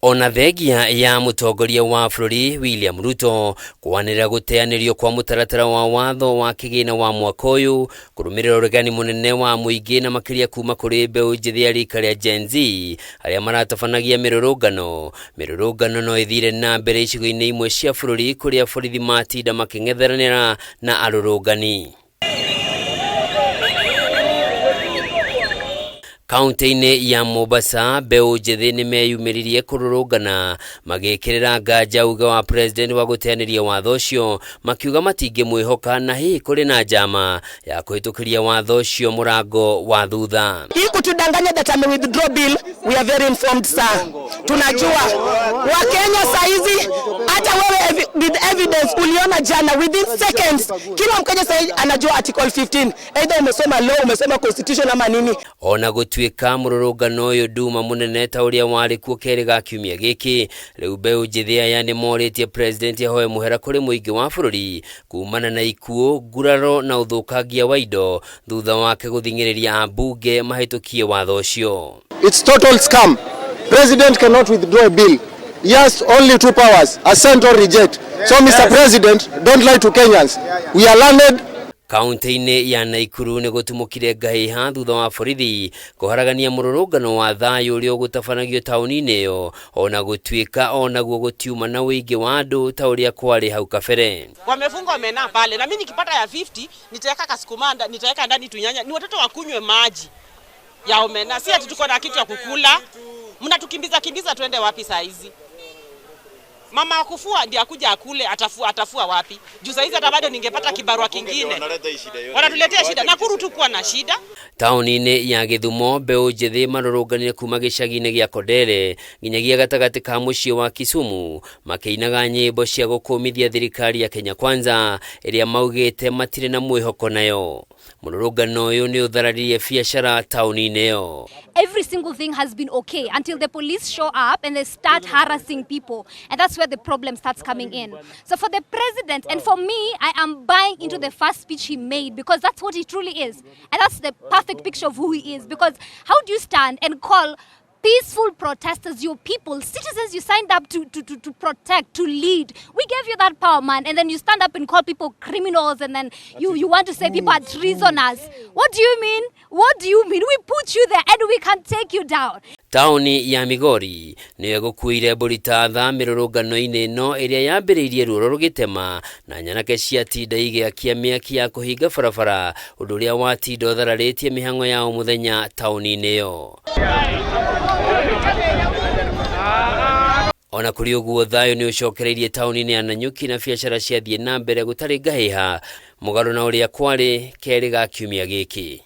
Ona thengia ya mũtongoria wa bũrũri William Ruto kwanĩrĩra gũteanĩrio kwa mũtaratara wa watho wa kĩgĩna wa mwaka ũyũ kũrũmĩrĩra ũregani mũnene wa mũingĩ na makĩria kuma kũrĩ mbeũ njĩthĩ ya rika rĩa Gen Z arĩa maratabanagia mĩrũrũngano. Mĩrũrũngano no ĩthire na mbere icigo-inĩ imwe cia bũrũri kũrĩa borithi matinda makĩng'etheranĩra na arũrũngani. Kaunti-inĩ ya Mombasa, mbeũ njĩthĩ nĩ meyumĩririe kũrũrũngana magĩkĩrĩra nganja uge wa president wa gũteanĩria watho ũcio, makiuga matingĩmwĩhoka na hihi kũrĩ na njama ya kũhĩtũkĩria watho ũcio mũrango wa thutha. Hii kutudanganya that ame withdraw bill, we are very informed sir. Tunajua Wakenya saizi, hata wewe with evidence uliona jana within seconds, kila Mkenya saizi anajua article 15, either umesoma law, umesoma constitution ama nini. Ona gũtuĩka mũrũrũngano ũyũ nduma mũnene ta ũrĩa warĩ kuo kerĩ ga kiumia gĩkĩ, rĩu mbeũ njĩthĩ aya nĩ morĩtie president ahoe mũhera kũrĩ mũingĩ wa bũrũri kumana na ikuũ, nguraro na ũthũkangia wa indo thutha wake gũthing'ĩrĩria ambunge mahĩtũkie watho ũcio. It's total scam. President cannot withdraw a bill. He has only two powers, assent or reject. So Mr. President, don't lie to Kenyans. We are learned. Kaunti-inĩ ya Naikuru nĩ gũtumũkire ngahĩha thutha wa borithi kũharagania mũrũrũngano wa thayũ ũrĩa ũgũtabanagio taũni-inĩ ĩyo ona gũtuĩka onaguo gũtiuma na ũingĩ wa andũ ta ũrĩa kwarĩ hau kabere. Wamefunga omena pale na mimi nikipata ya 50 nitaweka kasukuma, nitaweka ndani tunyanya, ni watoto wakunywe maji ya omena, si ati tuko na kitu ya kukula. Mnatukimbiza kimbiza tuende wapi saa hizi? Mama akufua ndiye akuja akule, atafua, atafua wapi? Juu saa hizi hata bado ningepata kibarua kingine. Wanatuletea shida. Nakuru tu kuwa na shida. Taũni-inĩ ya Gĩthumo, mbeũ njĩthĩ marũrũnganire kuma gĩcagi-inĩ gĩa Kondere nginyagia gatagatĩ ka mũciĩ wa Kisumu makĩinaga nyĩmbo cia gũkũmithia thirikari ya Kenya Kwanza ĩrĩa maugĩte matirĩ na mwĩhoko nayo. Mũrũrũngano ũyũ nĩ ũthararirie biacara taũni-inĩ ĩyo. Every single thing has been okay until the police show up and they start harassing people. And that's where the problem starts coming in. So for the president and for me, I am buying into the first speech he made because that's what he truly is. And that's the perfect picture of who he is. Because how do you stand and call peaceful protesters, your people, citizens you signed up to protect, to lead? We gave you that power, man. And then you stand up and call people criminals, and then you want to say people are treasonous. What do you mean? What do you mean? We put you there and we can take you down. Taũni ya Migori nĩyo ĩgũkuire mbũri ta tha mĩrũrũngano-inĩ ĩno ĩrĩa yambĩrĩirie ruoro rũgĩtema na nyanake ciatinda igĩakia mĩaki ya kũhinga barabara, ũndũ ũrĩa watinda ũthararĩtie mĩhang'o ya o mũthenya taũni-inĩ ĩyo. Ona kũrĩ ũguo, thayũ nĩ ũcokereirie taũni-inĩ ya Nanyuki na biacara ciathiĩ na mbere gũtarĩ ngahĩha, mũgarũ na ũrĩa kwarĩ kerĩ ga kiumia gĩkĩ.